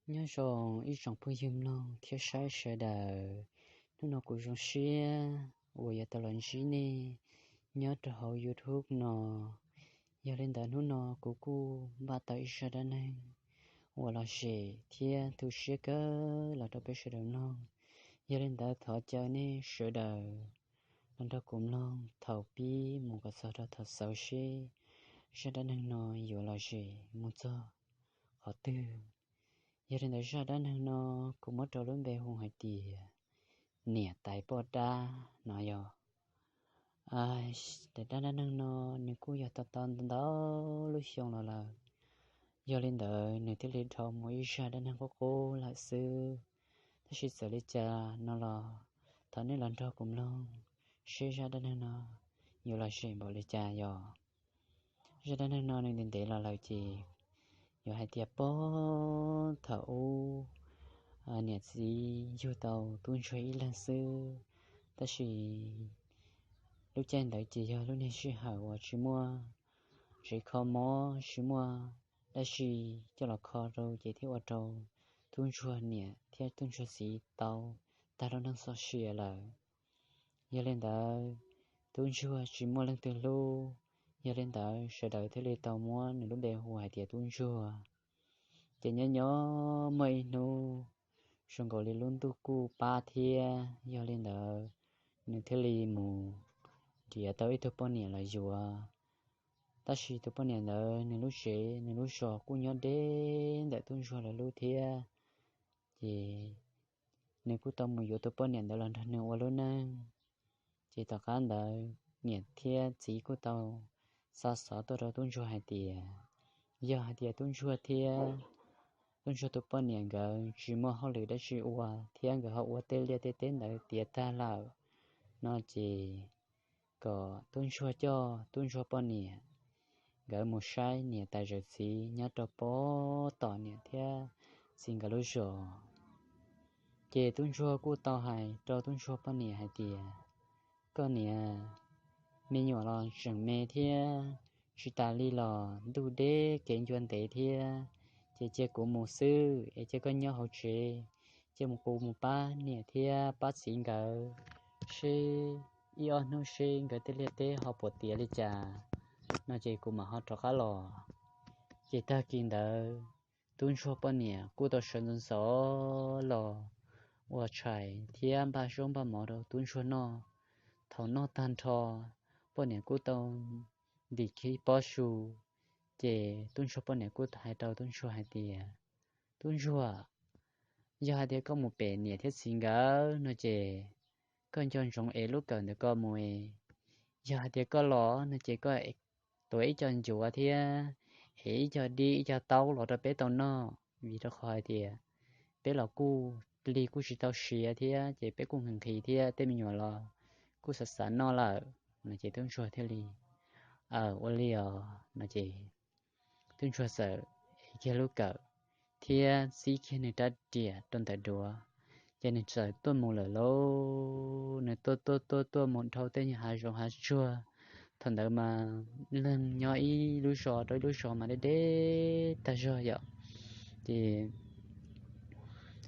Nyob zoo ib tsoom phooj ywg mloog thiab saib sawv daws. Hnub no kuv zoo siab uas yuav tau los ntsib nej nyob rau hauv YouTube no. Yog li ntawd hnub no kuv kuj npaj tau ib zaj dab neeg uas lom zem thiab tu siab kawg los rau peb sawv daws mloog. Yog li ntawd thov caw nej sawv daws los nrog kuv mloog thaum pib mus kom txog rau thaum xaus seb zaj dab neeg no yuav lom zem mus txog qhov twg. Yog li ntawd zaj dab neeg no kuv muab rau lub npe hu hais tias niam tais poj dab no yog. Daim dab dab neeg no nws kuj yog tau tau ntau lub xyoo los lawm. Yog li ntawd nws thiaj li dhau mus ib zaj dab neeg qub qub lawm xwb. Tab sis txawm li cas no los thov nej los nrog kuv mloog seb zaj dab neeg no yuav lom zem npaum li cas yog. Zaj dab neeg no nws ntev ntev los lawm ces yuav hais tias puag thaum ub niam txiv yug tau tub ntsuag ib leeg xwb. Tab sis lub caij ntawd ces yog lub niag sij hawm uas tsis muaj tsev kho mob, tsis muaj dab tsi coj los kho rau ces thiaj ua rau tub ntsuag niam thiab tub ntsuag txiv tau tag lub neej txoj sia lawm. Yog li ntawd tub ntsuag tsis muaj leej twg hlub, yog li ntawd sawv daws thiaj li tau muab nws lub npe hu hais tias tub ntsuag. Ces nyob nyob muaj ib hnub zoo nkaus li lub ntuj kuj pab thiab, yog li ntawd nws thiaj li mus nrhiav tau ib tug poj niam los yuav. Tab sis tus poj niam ntawd nws lub tsev nws lub zos kuj nyob deb ntawm tub ntsuag lawv lub thiab. Ces nws kuj tau mus yuav tus poj niam ntawd los nrog nws ua lub neej. Ces tom qab ntawd niam thiab txiv kuj tau xa xov tuaj rau tub ntsuag hais tias yog hais tias tub ntsuag thiab tub ntsuag tus poj niam nkawd tsis muaj hauj lwm dab tsi ua thiab nkawd ho ua tej liaj tej teb ntawd tiav tag lawm no ces kom tub ntsuag coj tub ntsuag poj niam nkawd mus saib niam tais zam txim nyob rau pem tom niam thiab txiv nkawd lub zos. Ces tub ntsuag kuj tau hais rau tub ntsuag poj niam hais tias, koj niam, me nyuam los tseem me thiab, tsis tas li los ntuj deb kev ncua ntev thiab, ces cia kuv mus xwb es cia koj nyob hauv tsev, cia mus kuv mus pab niam thiab pab txiv nkawd seb ib ob hnub seb nkawd tej liaj teb ho puas tiav li cas no ces kuv mam ho rov qab los. Ces tag kis ntawd tub ntsuag poj niam kuj tau sawv ntxov ntxov los ua tshais thiab npaj zaub npaj mov rau tub ntsuag noj. Thaum noj tag nrho, poj niam kuj tau ntim kiag pob su, ces tub ntsuag poj niam kuj hais rau tub ntsuag hais tias, tub ntsuag, yog hais tias koj mus pem niam thiab txiv nkawd no ces koj nco ntsoov ev lub kawm ntawm koj mus es, yog hais tias koj los no ces koj tuav ib co ncuav thiab ev ib co dib ib co taub los rau peb tau noj, vim rau qhov hais tias peb los kuj lig kuj tsis tau siav thiab ces peb kuj nqhis nqhis thiab tej me nyuam los kuj xav xav noj lawm no ces tub ntsuag thiaj li, aw, ua li os no ces tub ntsuag txawm ev kiag lub kawm thiab txib kiag nws rab riam rau ntawm duav, ces nws txawm tuaj mus lawm lauj. Nws tuaj tuaj tuaj tuaj mus dhau tej hav zoov hav tsuag. Thaum ntawd mas leej nyob ib lub zos rau ib lub zos mas deb deb tag zog yom. Ces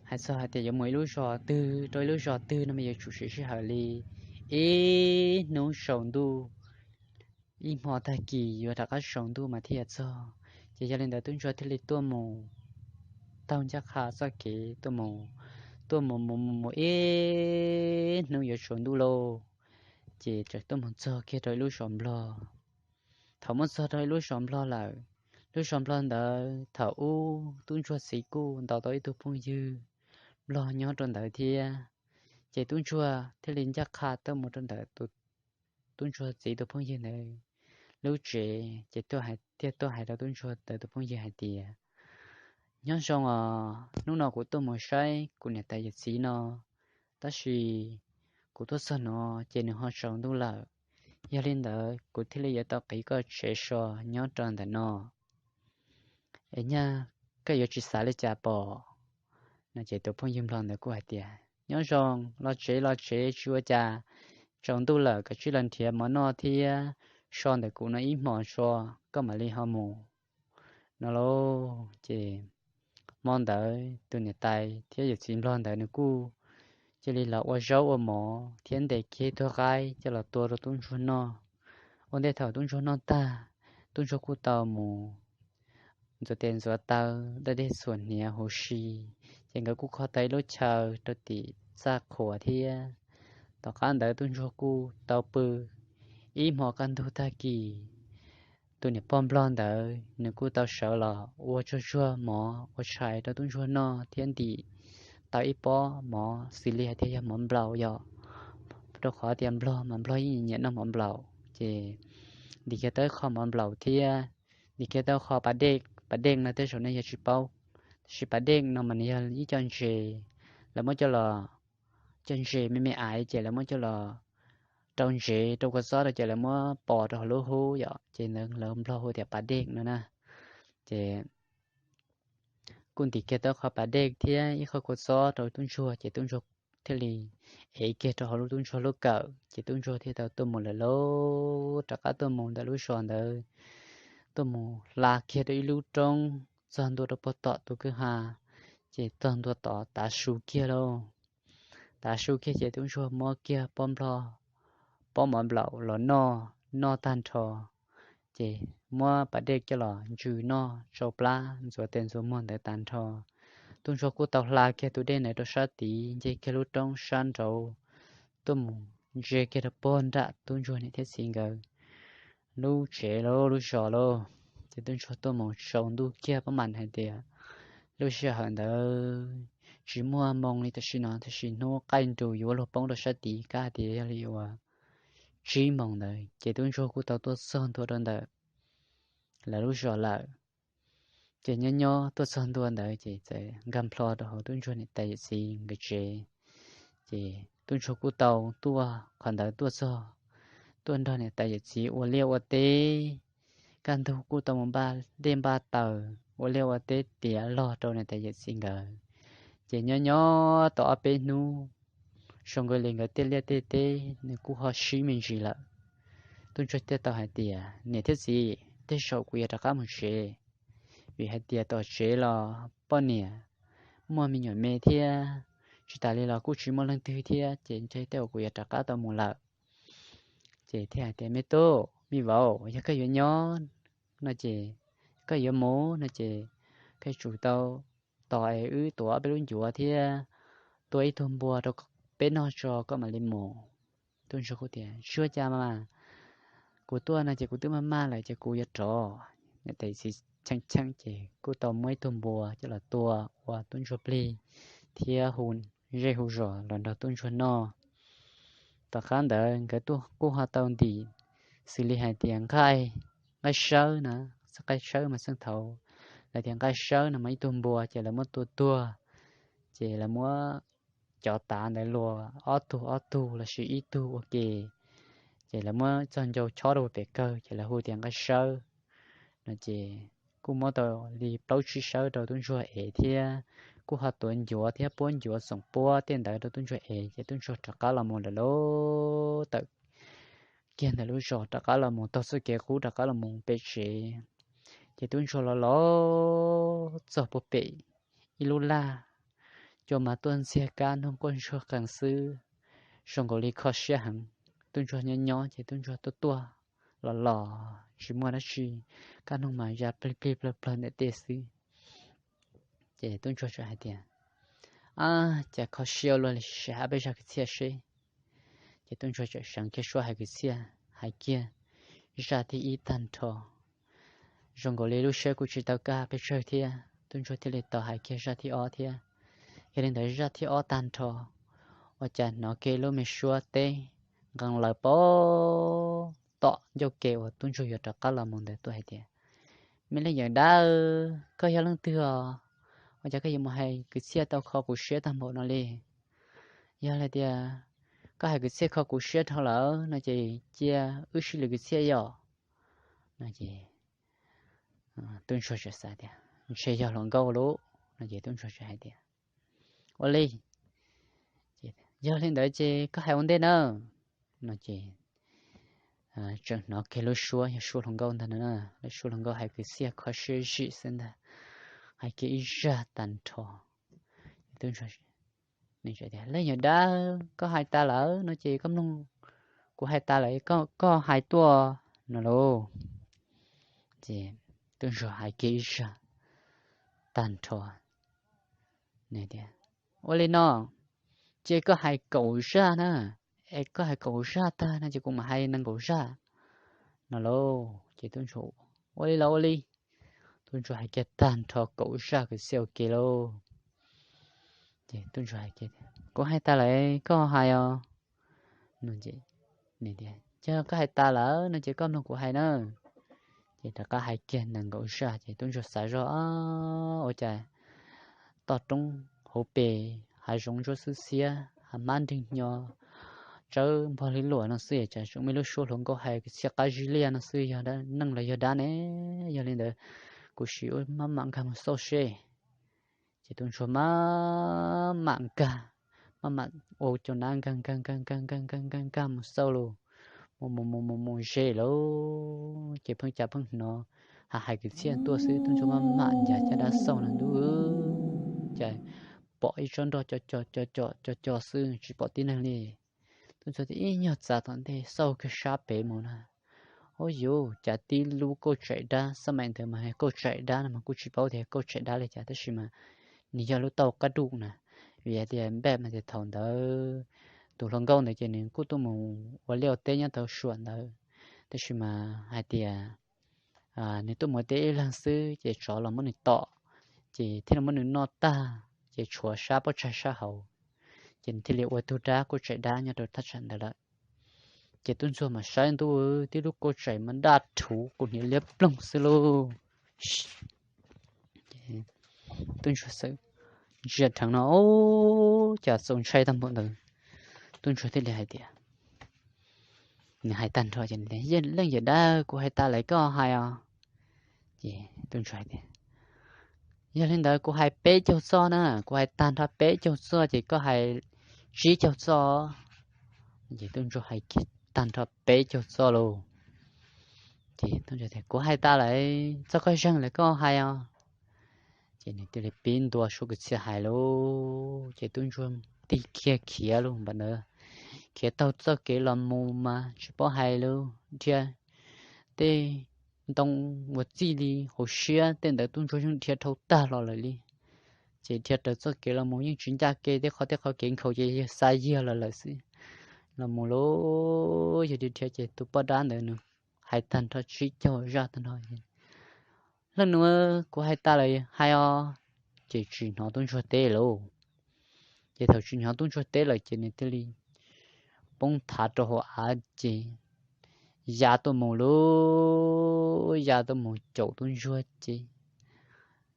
hais txog hais tias yuav mus ib lub zos twg rau ib lub zos twg no mas yuav tsum siv sij hawm li ib hnub saum ntuj, ib hmo tag kis yuav rov qab saum ntuj mas thiaj txog. Ces yog li ntawd tub ntsuag thiaj li tuaj mus taug ncaj qha txoj kev tuaj mus, tuaj mus mus mus mus ib hnub yuav tsaus ntuj lauj, ces txawm tuaj mus txog kiag rau ib lub zos nplog. Thaum muaj txog rau ib lub zos nplog lawm, lub zos nplog ntawd thaum ub tub ntsuag txiv kuj ntaus tau ib tug phooj ywg nplog nyob rau ntawd thiab. Ces tub ntsuag thiaj li ncaj qha tuaj mus rau ntawm tub ntsuag txiv tus phooj ywg ntawd lub tsev, ces thiaj tuaj hais rau tub ntsuag ntawd tus phooj ywg hais tias, nyob zoo os, hnub no kuv tuaj mus saib kuv niam tais yawm txiv no, tab sis kuv tuaj txog no ces nws ho tsaus ntuj lawm. Yog li ntawd kuv thiaj li yuav tau qiv koj tsev so nyob rau ntawm no es nyaj koj yuav tsis xav li cas pom no. Ces tus phooj ywg nplog ntawd kuj hais tias, nyob zoo, los tsev los tsev, tsis ua cas, tsaus ntuj lawm, koj cia li los nrhiav mov noj thiab so ntawm kuv no ib hmos tso, koj mam li ho mus no lauj. Ces Hmo ntawd tus niam tais thiab yawm txiv nplog ntawd nws kuj cia li los ua zaub ua mov thiab ntes kiag tug qaib coj los tua rau tub ntsuag noj. Ua ntej thaum tub ntsuag noj tag, tub ntsuag kuj tau mus ntxuav tes ntxuav taw, daj dej txhuam hniav huv si, ces nkawd kuj kho tau ib lub chaw rau tim txaj qhua thiab. Tom qab ntawd tub ntsuag kuj tau pw ib hmo kaj ntug tag kis, tus niam pog nplog ntawd nws kuj tau sawv los ua tsuag tsuag mov ua tshais rau tub ntsuag noj thiab ntim tau ib pob mov xws li hais tias yog mov nplaum yom, rau qhov tias nplog mas nplog yeej nyiam noj mov nplaum. Ces ntim kiag tau ib qho mov nplaum thiab ntim kiag tau ib qho pas dej. Pas dej no tej zaum nej yog tsis paub, tab sis pas dej no mas nws yog ib co ntses, lawv muab coj los, cov ntses me me aiv ces lawv muab coj los rau ntsev rau kua txob rau ces lawv muab pos rau hauv lub hub yom, ces lawv nplog hu tias pas dej no na. Ces kuj ntim kiag tau qhov pas dej thiab ib qho kua txob rau tub ntsuag ces tub ntsuag thiaj li ev kiag rau hauv lub tub ntsuag lub kawm ces tub ntsuag thiaj tau tuaj mus lawm lauj. Rov qab tuaj mus ntawm lub zos ntawd, tuaj mus hla kiag rau ib lub roob txog ntua rau puag tom tus kwj ha, ces txog ntua tod tav su kiag lauj. Tav su kiag ces tub ntsuag muab kiag pob nplog, pob mov nplaum los noj, noj tag nrho, ces muab pas dej coj los ntsws noj tsau plab ntxuav tes ntxuav muag ntawd tag nrho. Tub ntsuag kuj tau hla kiag tus dej ntawd rau sab tid, nce kiag lub roob sab nraud tuaj mus ntsia kiag rau puag nram tub ntsuag niam thiab txiv nkawd lub tsev lauj, lub zos lauj. Ces tub ntsuag tuaj mus tsaus ntuj kiag pab mam hais tias lub sij hawm ntawd tsis muaj moo li tam sim no, tab sis hnub qaij nrus yuav luag poob rau sab tid, kab hais tias yog li uas tsib moos ntawd ces tub ntsuag kuj tau tuaj txog ntua rau ntawm lawv lub zos lawm. Ces nyob nyob tuaj txog ntua ntawd ces txawm nkag nplho rau hauv tub ntsuag niam tais yawm txiv nkawd tsev. Ces tub ntsuag kuj tau tuaj qhov ntawd tuaj txog, tuaj nrog niam tais yawm txiv ua liaj ua teb, kaj ntug kuj tau mus npaj dej npaj taws ua liaj ua teb tiav log rau niam tais yawm txiv nkawd. Ces nyob nyob tau ob peb hnub, zoo nkaus li nkawd tej liaj tej teb nws kuj ho sib me ntsis lawm. Tub ntsuag thiaj tau hais tias niam thiab txiv, tej zaum kuv yuav rov qab mus tsev, vim hais tias tom tsev los poj niam muaj me nyuam me thiab, tsis tas li los kuj tsis muaj leej twg thiab, ces ntshe tej zaum kuv yuav rov qab tau mus lawm. Ces thiaj hais tias me tub me vauv, yog koj yuav nyob no ces, koj yuav mus no ces, koj tsum tau tos es wb tuav ob peb lub ncuav thiab tua ib tug npua rau peb noj tso koj mam li mus. Tub ntsuag kuj tias tsis ua cas mas, kuv tuaj no ces kuv twb maj maj lawm ces kuv yuav rov. Niam tais txiv cheem cheem ces kuj tau muab ib tug npua coj los tua ua tub ntsuag plig thiab hu zej hu zos los nrog tub ntsuag noj. Tom qab ntawd nkawd kuj ho tau ntim xws li hais tias nqaij, nqaij sawb na, nqaij sawb mas txheej thaud lawv tias nqaij sawb no mas ib tug npua ces lawv muab tua tuag, ces lawv muab cov tav ntawd luas ob tug ob tug lossis ib tug ua ke, ces lawv muab txoj ncau chob rau pem kawg ces lawv hu tias nqaij sawb no ces kuj muab tau li plaub tsib sawb rau tub ntsuag ev thiab, kuj ho tuav ncuav thiab puab ncuav txoom puab tej ntawd rau tub ntsuag ev ces tub ntsuag rov qab los mus lawm lauj. Tawm kiag ntawm lub zos rov qab los mus taug txoj kev qub rov qab los mus pem tsev, ces tub ntsuag los los txog puag pem ib lub laj, cua mas tuaj ntxiag kab noog quaj ntsuag qees xwb, zoo nkaus li kho siab heev. Tub ntsuag nyob nyob ces tub ntsuag tuaj tuaj los los tsis muaj dab tsi, kab noog mas ya plig plig plawg plawg ntawm tej xwb. Ces tub ntsuag txawm hais tias, ab, cas kho siab ua luaj li, sim hais peb zaj kwv txhiaj seb. Ces tub ntsuag txawm seev kiag suab hais kwv txhiaj, hais kiag zaj thib ib tag nrho, zoo nkaus li lub siab kuj tsis tau kaj pes tsawg thiab, tub ntsuag thiaj li tau hais kiag zaj thib ob thiab. Yog li ntawd zaj thib ob tag nrho, ua cas hnov kiag lub me suab teb nqee laws pem tom ncauj ke uas tub ntsuag yuav rov qab los mus ntawd tuaj hais tias, me leej yawm dab, koj yog leej twg os? Ua cas koj yuav mus hais kwv txhiaj tau kho kuv siab tag npaum no li? Yog hais tias koj hais kwv txhiaj kho kuv siab dhau lawm no ces cia wb sib lwm kwv txhiaj yom no ces tub ntsuag txawm xav tias ntshe yog hluas nkauj lauj no ces tub ntsuag txawm hais tias, ua li, yog li ntawd ces koj hais ua ntej nawb no ces tseem hnov kiag lub suab yog suab hluas nkauj ntag no na, lub suab hluas nkauj hais kwv txhiaj kho siab zim xwb ntag. hais kiag ib zaj tag nrho. Leej yawm dab, koj hais tas lawm no ces koj mloog kuv hais tas lawm koj hais tuaj no lauj. Ces tub ntsuag hais kiag ib zaj tag nrho. Ua li no, ces koj hais kaum zaj na, es koj hais kaum zaj tag no ces kuv mam hais nees nkaum zaj no lauj. Ces tub ntsuag, ua li los ua li. Tub ntsuag hais kiag tag nrho kaum zaj kwv txhiaj ua ke lauj. Ces tub ntsuag hais, kuv hais tas lawm koj hais os. Yog koj hais tas lawm no ces koj mloog kuv hais na. Ces rov qab hais kiag nees nkaum zaj ces tub ntsuag xav zoj, ua cas toj roob hauv pes hav zoov ntsuab xwb xiab, hav hmab nreeg hnyo, tsawb npog li luam no xwb, cas tseem muaj ib lub suab hluas nkauj hais kwv txhiaj qab zib liaj no xwb, yog neeg los yog dab ne? Yog li ntawd kuv sim ua maj mam nkag mus xauj seb. Ces tub ntsuag maj mam nkag, maj mam ua cov nab nkag nkag nkag nkag nkag nkag nkag nkag mus xauj lauj. Mus mus mus mus mus ze lauj, ces pheej cas pheej hnov hav hais kwv txhiaj tuaj xwb, tub ntsuag maj mam ncav caj dab xauj no ntuj, cas pom ib tsob nroj co co co co co co xwb tsis pom tib neeg li. Tub ntsuag thiaj ib nyuag txav tom ntej xauj kiag sab pem mus na. Ub yuv, cas tib lub kauj tsaim dab, xab maim ntawd mas kauj tsaim dab no mas kuj tsis paub tias kauj tsaim dab li cas tab sis mas nws yog lub tauj qab duj na, vim hais tias npaj mas tias thaum ntawd tus hluas nkauj ntawd ces nws kuj tuaj mus ua liaj ua teb nyob rau suam ntawd, tab sis mas hais tias nws tuaj mus ua teb ib leeg xwb ces tsov los muab nws tom, ces thiaj li muab nws noj tag, ces tshuav sab pob tsaig sab hauv, ces nws thiaj li ua tug dab kauj tsaim dab nyob rau thaj tsam ntawd lawm. Ces tub ntsuag mas saib ntuj, tib lub kauj tsaim mas daj rhuv kuv hniav liab ploog xwb lauj. Tub ntsuag xav ntsia dheev no, ub, cas txaus ntshai tag npaum ntawd. Tub ntsuag thiaj li hais tias, nws hais tag nrho ces, leej yawm dab, kuv hais tas lawm koj hais os. Ces tub ntsuag hais tias, yog li ntawd kuv hais peb caug txoj na, kuv hais tag nrho peb caug txoj ces koj hais tsib caug txoj. Ces tub ntsuag hais tag nrho peb caug txoj lauj. Ces kuv hais tas lawm, txoj koj zeeg lawm koj hais os. Ces nws thiaj li pib ntua suab kwv txhiaj hais lauj. Ces tub ntsuag tig kiag khiav lauj, npam ntawd khiav taug txoj kev los mus mas tsis paub hais lauj, dhia tej ntoo uas txij li hauv siab tej ntawd tub ntsuag yeej dhia dhau tag los lawm li. Ces dhia raws txoj kev los mus yeej tsis ncaj kev, tej qhov tej qhov kev nkhaus ces yawg xa yiag los lawm xwb. Los mus lauj, yog dhia dhia ces tus poj dab ntawd nws hais tag nrho tsib caug zaj tag nrho, leej nus, kuv hais tas lawm hais os. Ces tsis hnov tub ntsuag teb lauj. Ces thaum tsis hnov tub ntsuag teb lawm ces nws thiaj li poob thav rau hauv av ces ya tuaj mus lauj, ya tuaj mus caum tub ntsuag ces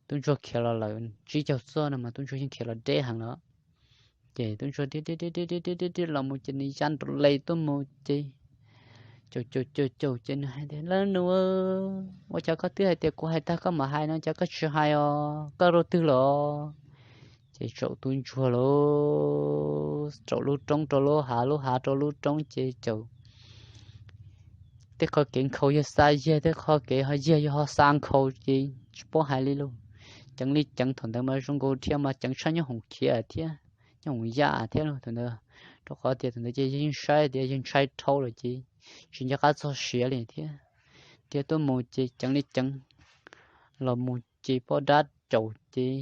tub ntsuag khiav los lawm tsib caug txoj no mas tub ntsuag yeej khiav los deb heev los. Ces tub ntsuag dhia dhia dhia los mus ces nws ya nraum les tuaj mus ces caum caum caum caum ces nws hais tias, leej nus, ua cas koj twb hais tias kuv hais tag koj mam hais no cas koj tsis hais os, koj rau twg los? Ces tsaum tub ntsuag lauj, tsaum lub roob rau lub hav, lub hav rau lub roob ces caum tej qhov kev nkhaus yawg xa yiag, tej qhov kev ho yiag yawg ho xa nkhaus ces tsis paub hais li lauj. Ceev li ceev, thaum ntawd mas zoo nkaus dhia mas ceev tshaj nyob hoom khiav thiab, nyob hoom ya thiab lauj thaum ntawd, rau qhov tias thaum ntawd ces yawg yeej saib tias yawg ntshai dhau lawm ces tsis nco qab txog siav li thiab. Dhia tuaj mus ces ceev li ceev, los mus ces poj dab caum ces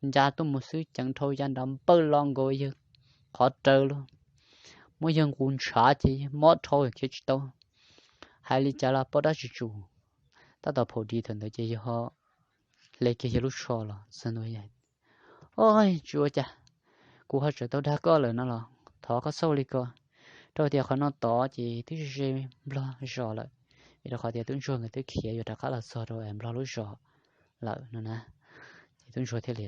ncaj tuaj mus xwb ceev dhau ya nrad npawj lo nkaus yawg qhov rawv lauj. Muab yawg nqus ntshav ces yawg mob dhau khiav tsis tau. Hais li cas los poj dab tsis tsum, tab tom phaum di thaum ntawd ces yawg ho hle kiag yawg lub tsho los txog ntua, o, tsis ua cas, kuv ho tseem tau dag koj lawm no los thov koj txhob ua li ko, rau tias qhov no tod ces twb ze nplog zos lawm, vim rau qhov tias tub ntsuag nkawd twb khiav yuav rov qab los txog rau nplog lub zos lawm no na. Ces tub ntsuag thiaj li,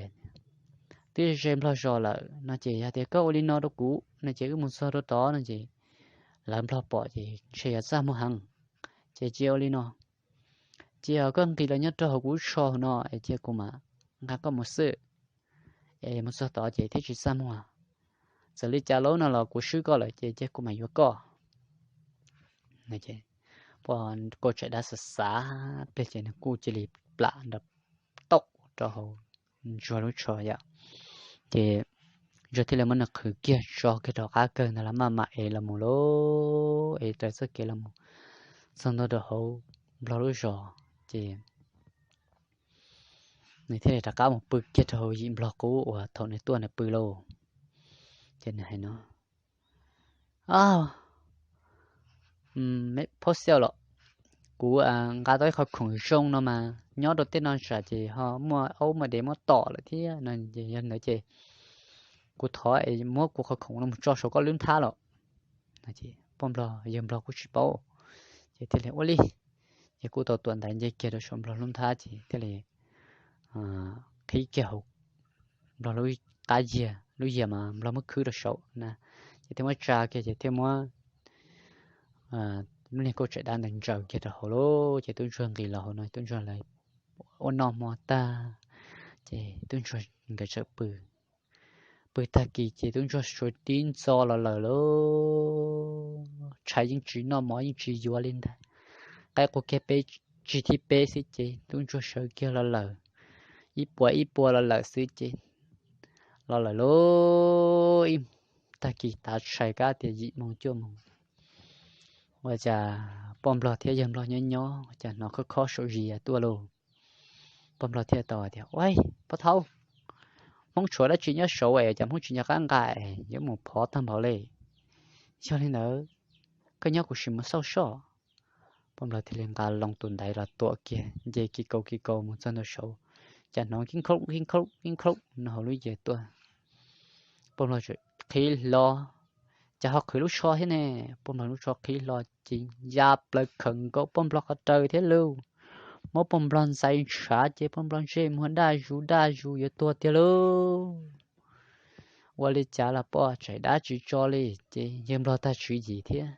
twb ze nplog zos lawm no ces yog tias koj ua li no rau kuv no ces wb mus txog rau tod no ces lawv nplog pom ces ntshe yuav txaj muag heev. Ces cia ua li no, cia koj nqis los nyob rau hauv kuv lub tsho no es cia kuv mam nqa koj mus xwb, es mus txog tod ces thiaj tsis txaj muag. Txawm li cas lub no los kuv swb koj lawm ces cia kuv mam yuav koj. Poj kauj tsaim dab xav xav pliag ces nws kuj cia li plam nrov tauj rau hauv ntsuag lub tsho yom. Ces ntsuag thiaj li muab nws qhwv kiag tso kiag rau qab kawg ntawd los maj mam ev los mus lauj, ev raws txoj kev los mus txog ntua rau hauv nplog lub zos. Ces nws thiaj li rov qab mus pw kiag rau hauv yim nplog qub uas thaum nws tuaj nws pw lauj. Ces nws hais no, Au, phauj xiau los, kuv nqa tau ib qho khoom zoo no mas nyob rau tej no tsam ces ho muaj aub muaj dev muab tom lawm thiab no. Ces yog ntawd ces kuv thov es muab kuv qhov khoom no mus tso saum koj lub nthab los. Poj nplog yawg nplog kuj tsis paub, ces thiaj li ua li. Ces kuj tau tuam ntaiv nce kiag rau saum nplog lub nthab ces thiaj li qhib kiag hauv nplog lub qab yiag, lub yiag mas nplog muab khwb rau saud na, ces thiaj muab tsa kiag ces thiaj muab lub niag kauj tsaim dab ntawd ntsaws kiag rau hauv lauj. Ces tub ntsuag nqis los hauv no, tub ntsuag lawv ua noj hmo tag, ces tub ntsuag nkawd txawm pw. Pw tag kis ces tub ntsuag suav tib ntxo los lawm lauj. Tshais yeej tsis noj mov yeej tsis yuav li ntag. Qaib qua kiag peb tsig thib peb xwb ces tub ntsuag sawv kiag los lawm, ib puas ib puas los lawm xwb ces los lawm lauj. Ib tag kis tav tshais kab tias yim moos cuaj moos, ua cas poj nplog thiab yawg nplog nyob nyob ua cas hnov khob khob saum zis tuaj lauj. Poj nplog thiaj tau tias, Ua, poj thaub, Hmoob tshuav dab tsi nyob saud es cas Hmoob tsis nco qab nqa es yuav mus phov tag npaum li? Yog li ntawd, koj nyob kuv sim mus xauj soj. Poj nplog thiaj li nqa loo tus ntaiv los tuam kiag nce kis kaus kis kaus mus txog ntua saud, cas hnov kib nkhaub kib nkhaub kib nkhaub no hauv lub yias tuaj. Poj nplog txawm qhib hlo, cas ho qhwv lub tsho thiab ne? Poj nplog lub tsho qhib hlo ces ya plaws khawm nkaus poj nplog qhov raws thiab lauj. Muab poj nplog ntxais ntshav ces poj nplog ntsej muag daj zus daj zus yuav tuag tiag lauj. Ua li cas los poj tsaim dab tsis tso li ces yawg nplog tag tswv yim thiab,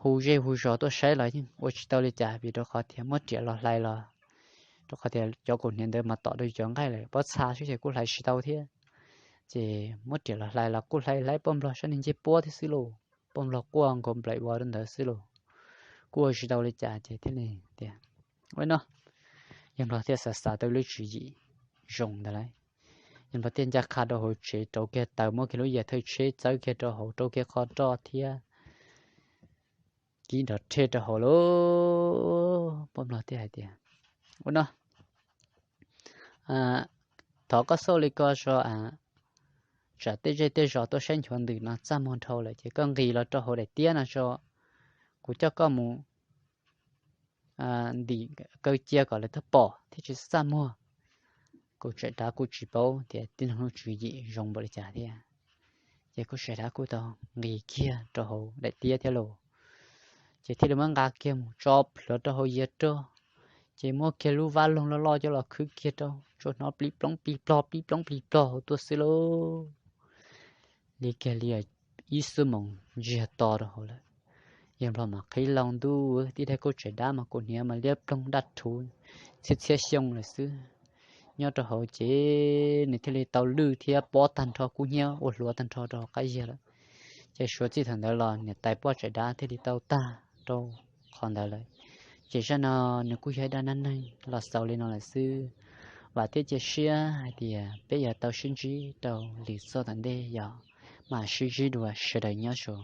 hu zej hu zos tuaj saib los yeej ua tsis tau li cas vim rau qhov tias muab riam los hlais los, rau qhov tias cov kaus hniav ntawd mas tom rau cov nqaij lawm, pob txha xwb ces kuj hlais tsis tau thiab. Ces muab riam los hlais los kuj hlais hlais poj nplog sab niag ncej puab thiab xwb lauj. Poj nplog quaj nkaus nplaim ua rau ntawd xwb lauj. Kuj ua tsis tau li cas ces thiaj li tias, Ua no, yawg nplog thiaj xav xav tau lub tswv yim zoo ntawd lauj. Yawg nplog thiaj ncaj qha rau hauv tsev, rauv kiag taws, muab kiag lub yias thawj tsheb txawb kiag rau hauv, rau kiag qhov roj thiab kib nrov rhe rau hauv lauj. Poj nplog thiaj hais tias, Ua no, thov koj xauj li ko tso, tsam tej zej tej zos tuaj saib nchuav ntws no txaj muag dhau lawm ces koj nqis los rau hauv daim tiab no tso, kuv coj koj mus ntim kaw cia kom lawv tau pom thiaj tsis txaj muag. Kaus tsaim dab kuj tsis paub tias tib neeg lub tswv yim zoo npaum li cas thiab, ces kaus tsaim dab kuj tau nqis kiag rau hauv daim tiab thiab lauj. Ces thiaj li muab nqa kiag mus tso plhuav rau hauv yias roj, ces muab kiag lub vab loog loj loj coj los khwb kiag rau, tsuas hnov plig ploog plig plog plig ploog plig plog hauv tuaj xwb lauj. Li kiag li ib xuab moos ntsiag to rau hauv lawm. Yawg nplog mas qhib loo ntuj, tib daim kaus tsaim dab mas kaus hniav mas liab ploog daj rhuv txhiab txhiab xyoo lawm xwb. Nyob rau hauv ces nws thiaj li tau lwj thiab pob tag nrho, kub hnyiab ua hluav tag nrho rau hauv qab yias lawm. Ces suav txij thaum ntawd los niam tais poj tsaim dab thiaj li tau tag rau qhov ntawd lawm. Ces zaj no nws kuj yog ib zaj dab neeg los xaus li no lawm xwb. Vam thiab cia siab hais tias peb yuav tau sib ntsib rau lwm zaj tom ntej, yog mam sib ntsib dua, sawv daws nyob zoo.